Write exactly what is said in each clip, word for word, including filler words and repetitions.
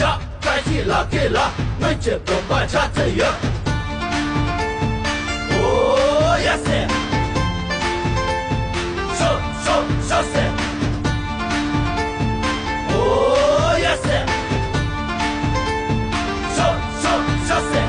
བཀྲ་ཤིས་ལགས་ཀྱི་ལ་སྨན་གྱི་སྡོམ་པ་ཆ་ཚད་ཡོད། ཨོ་ཡ་སེ། ཤོ་ཤོ་ཤོ་སེ། ཨོ་ཡ་སེ། ཤོ་ཤོ་ཤོ་སེ།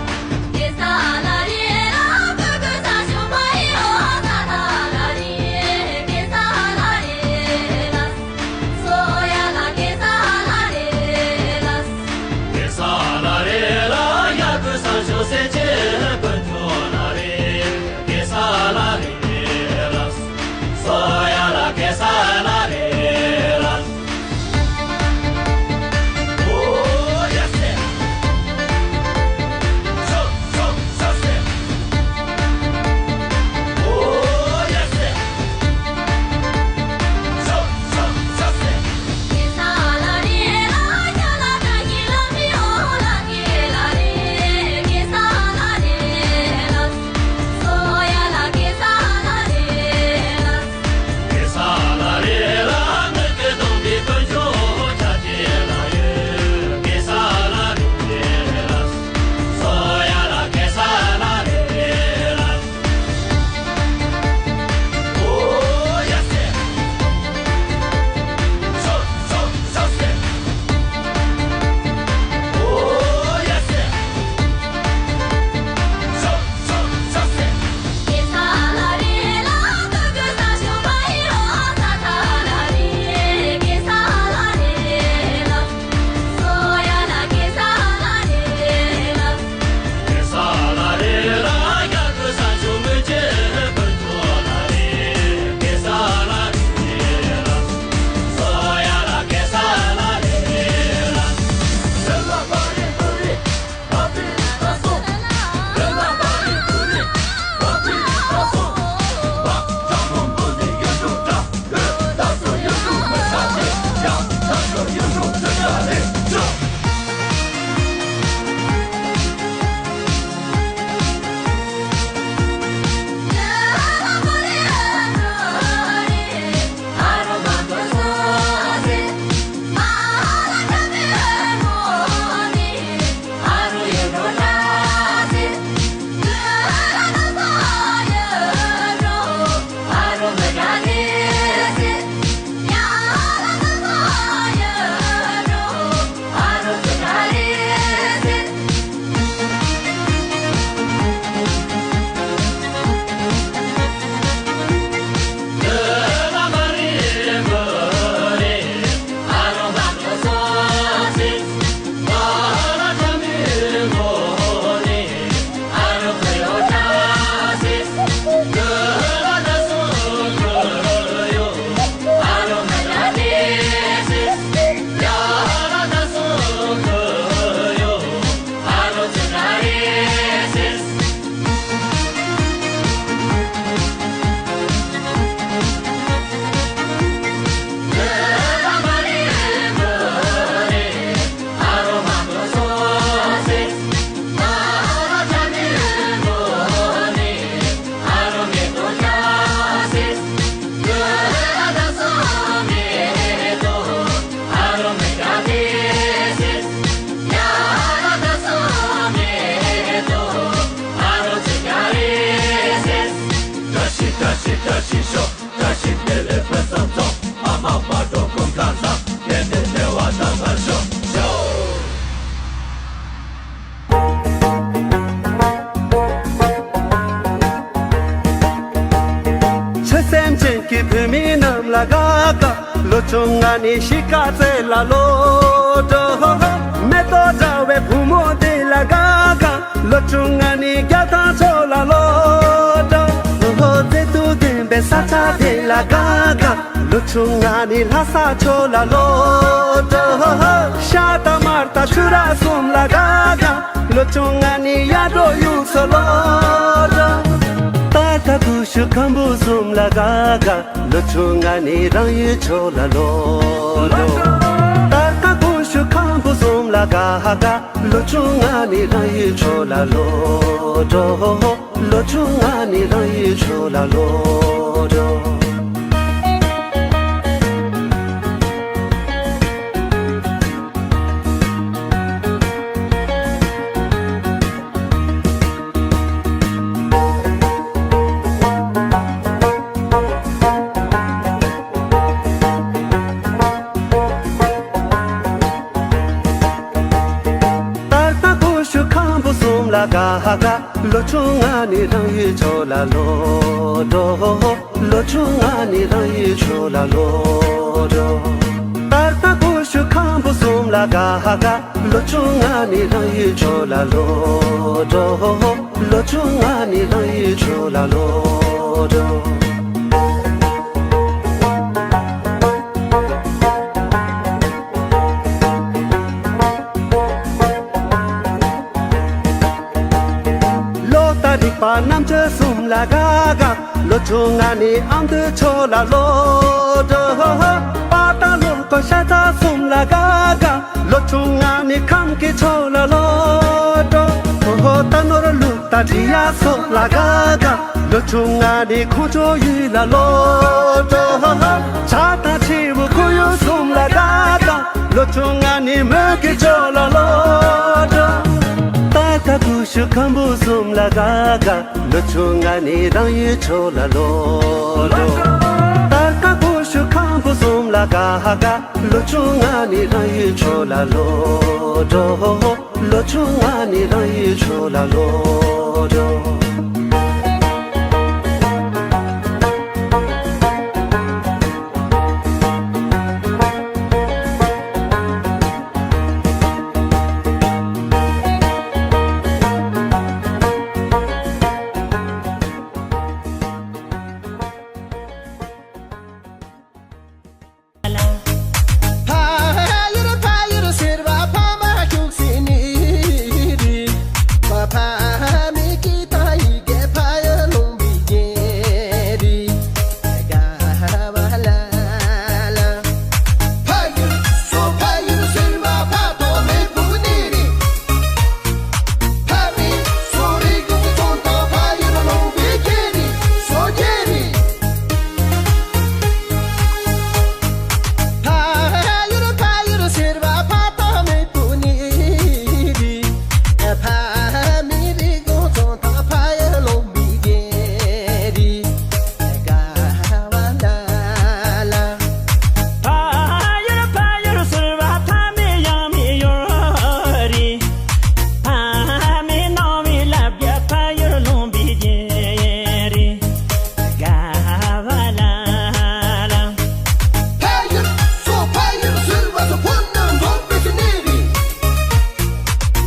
ཆོས་སེམས་ཅན་གྱི་བུད་མེད་རྣམས་ལ་དགའ་དགའ། ལོ་ཆུང་ང་ནི་གཤིས་ཀ་རྩེ་ལ་ལོ་འགྲོ། མེ་ཏོག་འདྲ་བའི་བུ་མོ་འདི་ལ་དགའ་དགའ། ལོ་ཆུང་ དེ་ལ་དགའ་དགའ། ལོ་ཆུང་ང་ནི་ལྷ་ས་ཕྱོགས་ལ་ལོག་འགྲོ། ཤ་དང་མར་དང་ཆུ་ར་གསུམ་ལ་དགའ་དགའ། ལོ་ཆུང་ང་ནི་ཡར་འགྲོ་ཡུལ་ཚོ་ལོག་འགྲོ། ད་ལྟ་ཀུ་ཤུ་ཁམ་བུ་གསུམ་ལ་དགའ་དགའ། ལོ་ཆུང་ང་ནི་རང་ཡུལ་ཕྱོགས་ལ་ལོག་འགྲོ། ད་ལྟ་ཀུ་ཤུ་ཁམ་བུ་གསུམ་ལ་དགའ་དགའ། ལོ་ཆུང་ང་ནི་རང་ཡུལ་ཕྱོགས་ལ་ལོག་འགྲོ། ལོ་ཆུང་ང་ནི་རང་ཡུལ་ཕྱོགས་ལ་ལོག་འགྲོ། ད་ལྟ་ཀུ་ཤུ་ཁམ་བུ་གསུམ་ལ་དགའ་དགའ། ལོ་ཆུང་ང་ནི་རང་ཡུལ་ཕྱོགས་ལ་ལོག་འགྲོ། ལོ་ཆུང་ང་ནི་རང་ཡུལ་ཕྱོགས་ལ་ལོག་འགྲོ། ད་ལྟ་ཀུ་ཤུ་ཁམ་བུ་གསུམ་ལ་དགའ་དགའ། ལོ་ཆུང་ང་ནི་རང་ཡུལ་ཕྱོགས་ལ་ལོག་འགྲོ། ལོ་ཆུང་ང་ནི་རང་ཡུལ་ཕྱོགས་ལ་ལོག་འགྲོ། ལོ་ལྟར་རིག་པ་རྣམ་དཔྱོད་གསུམ་ལ་དགའ་དགའ། ལོ་ཆུང་ང་ནི་ཨ་མདོའི་ཕྱོགས་ལ་ལོག་འགྲོ། པ་དང་ལོ་ཀོ་ཤ་ཚ་གསུམ་ལ་དགའ་དགའ། ལོ་ཆུང་ང་ནི་ཁམས་ཀྱི་ཕྱོགས་ལ་ལོག་འགྲོ། ཧོ་ཧོ་རྟ་ནོར་ལུག་དང་འབྲི་གཡག་སོགས་ལ་དགའ་དགའ། ལོ་ཆུང་ང་ནི་ཁོང་ཚོའི་ཡུལ་ལ་ལོག་འགྲོ། བྱ་དང་བྱིའུ་ཁོར་ཡུག་གསུམ་ལ་དགའ་དགའ། ལོ་ཆུང་ང་ནི་མོན་གྱི་ཕྱོགས་ལ་ལོག་འགྲོ། ད་ལྟ་ཀུ་ཤུ་ཁམ་བུ་གསུམ་ལ་དགའ་དགའ། ལོ་ཆུང་ང་ནི་རང་ཡུལ་ཕྱོགས་ལ་ལོག་འགྲོ། ད་ལྟ་ཀུ་ཤུ་ཁམ་བུ་གསུམ་ལ་དགའ་དགའ། ལོ་ཆུང་ང་ནི་རང་ཡུལ་ཕྱོགས་ལ་ལོག་འགྲོ། ལོ་ཆུང་ང་ནི་རང་ཡུལ་ཕྱོགས་ལ་ལོག་འགྲོ། ཕ་ཡུལ་ཕ་ཡུལ་ཟེར་བ་ཕ་མ་ཁྱུག་སེ་ནི་རེད། ཕ་ཕ་མི་གི་ད་ཡི་གེ་ཕ་ཡུལ་ལུང་བི་གེ་རེད། ག་བ་ལ་ལ། ཕ་ཡུལ་སོ་ཕ་ཡུལ་ཟེར་བ་ཕ་ཐོག་མེད་བུ་ནི་རེད། ཕ་མི་སོ་རི་ཀུ་ཚོང་དང་ཕ་ཡུལ་ལུང་བི་གེ་རེད། སོ་གེ་རེད། ཕ་ཡུལ་ཕ་ཡུལ་ཟེར་བ་ཕ་ཐོག་མེད་བུ་ནི་རེད། ཕ་མི་རི་ཀུ་ཚོང་དང་ཕ་ཡུལ་ལུང་བི་གེ་རེད། ག་བ་ལ་ལ། ཕ་ཡུལ་ཕ་ཡུལ་ཟེར་བ་ཕ་མེས་ཡང་མེས་ཡོད་རེད། ཕ་མེས་ནང་མེས་ལབ་རྒྱུ་ཕ་ཡུལ་ལུང་བི་གེ་རེད། ག་བ་ལ་ལ། ཕ་ཡུལ་སོ་ཕ་ཡུལ་ཟེར་བ་སོ་ཕོ་ནང་འཛོམས་པའི་གནས་རེད།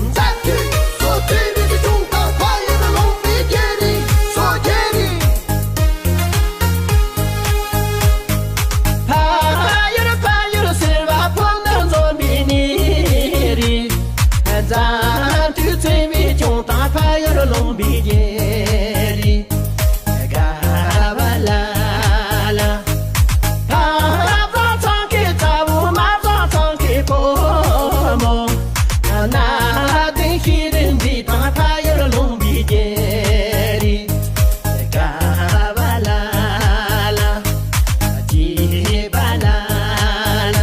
མཛའ་མཐུན་སོ་མཐུན་རེད། ཆུང་དང་ཕ་ཡུལ་ལུང་པའི་རྒྱལ་རེད། སོ་རྒྱལ་རེད། ཕ་ཡུལ་ཕ་ཡུལ་ཟེར་བ་ཕོ་ནང་འཛོམས་པའི་གནས་རེད། མཛའ་མཐུན་བརྩེ་བའི་ཆུང་དང་ཕ་ཡུལ་ལུང་པའི་རྒྱལ་རེད། ག་བ་ལ་ལ། ཕ་བཟང་ཚང་གི་ཚ་བོ་མ་བཟང་ཚང་གི་ཕོ་མོ། ན་དེ་ཤི་རིན་འདི་དང་ཕ་ཡུལ་ལུང་པའི་རྒྱལ་རེད། ག་བ་ལ་ལ། ཅི་བ་ལ་ལ།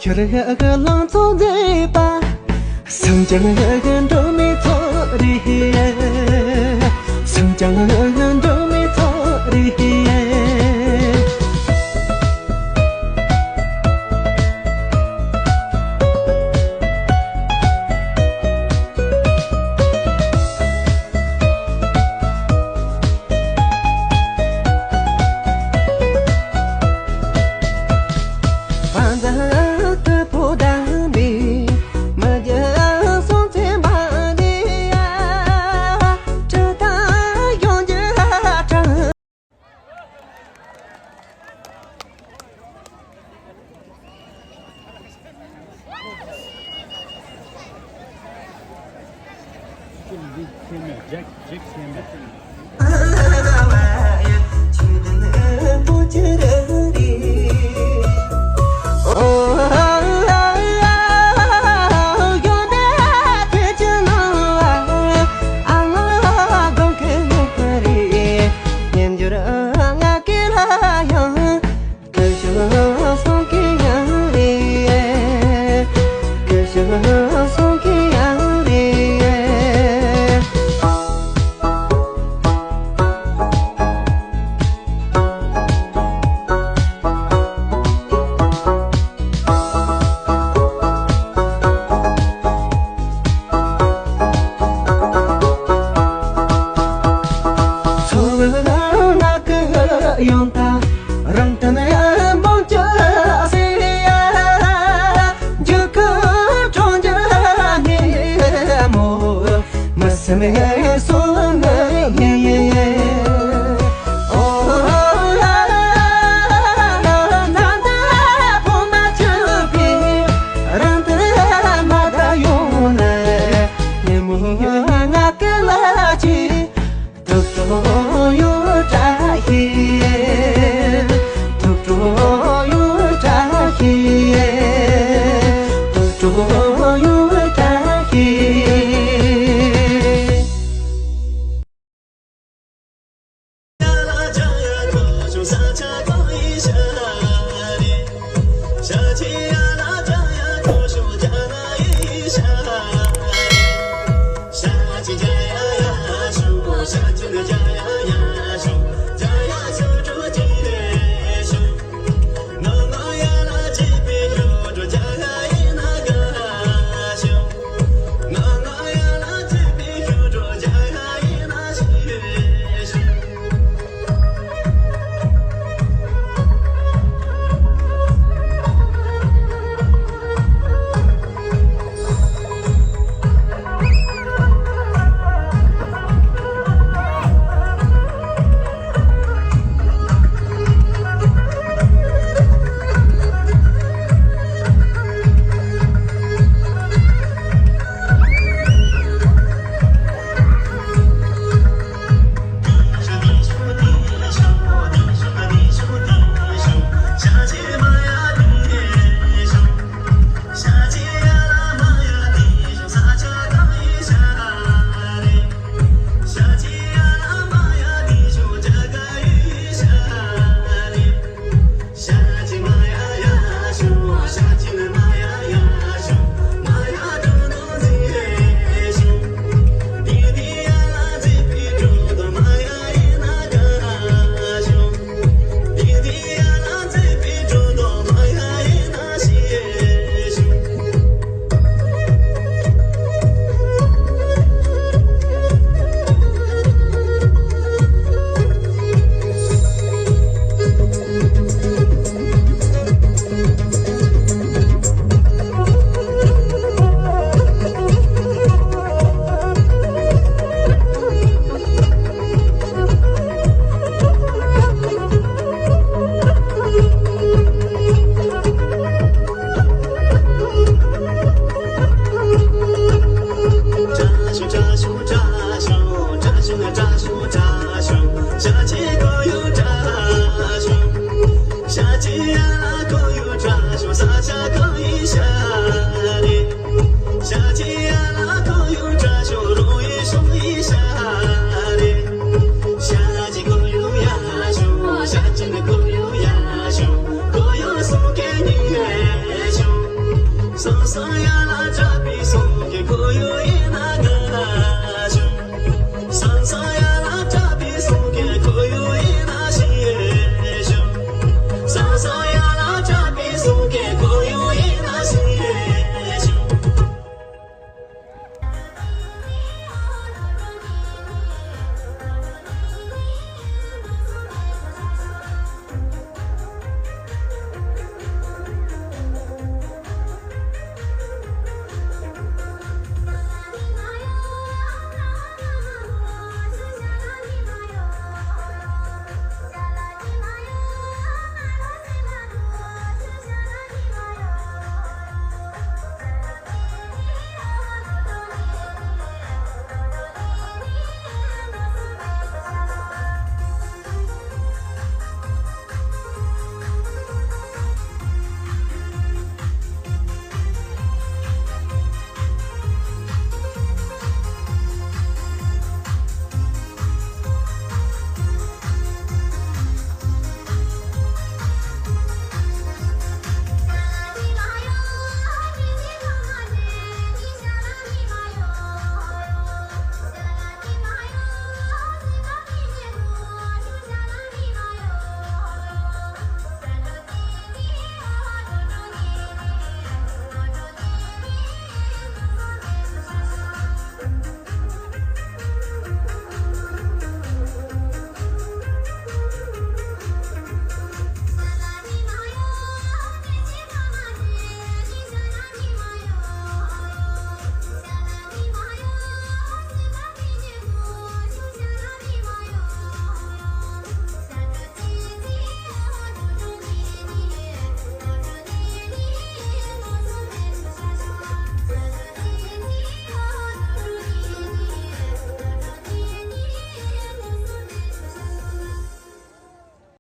ཁྱེར་ལང་ཚོ་མཛེས་པ། སེམས་ཅན་འགྲོ་མི་ཚོ་རེད། སེམས་ཅན་འགྲོ་མི་ཚོ་རེད།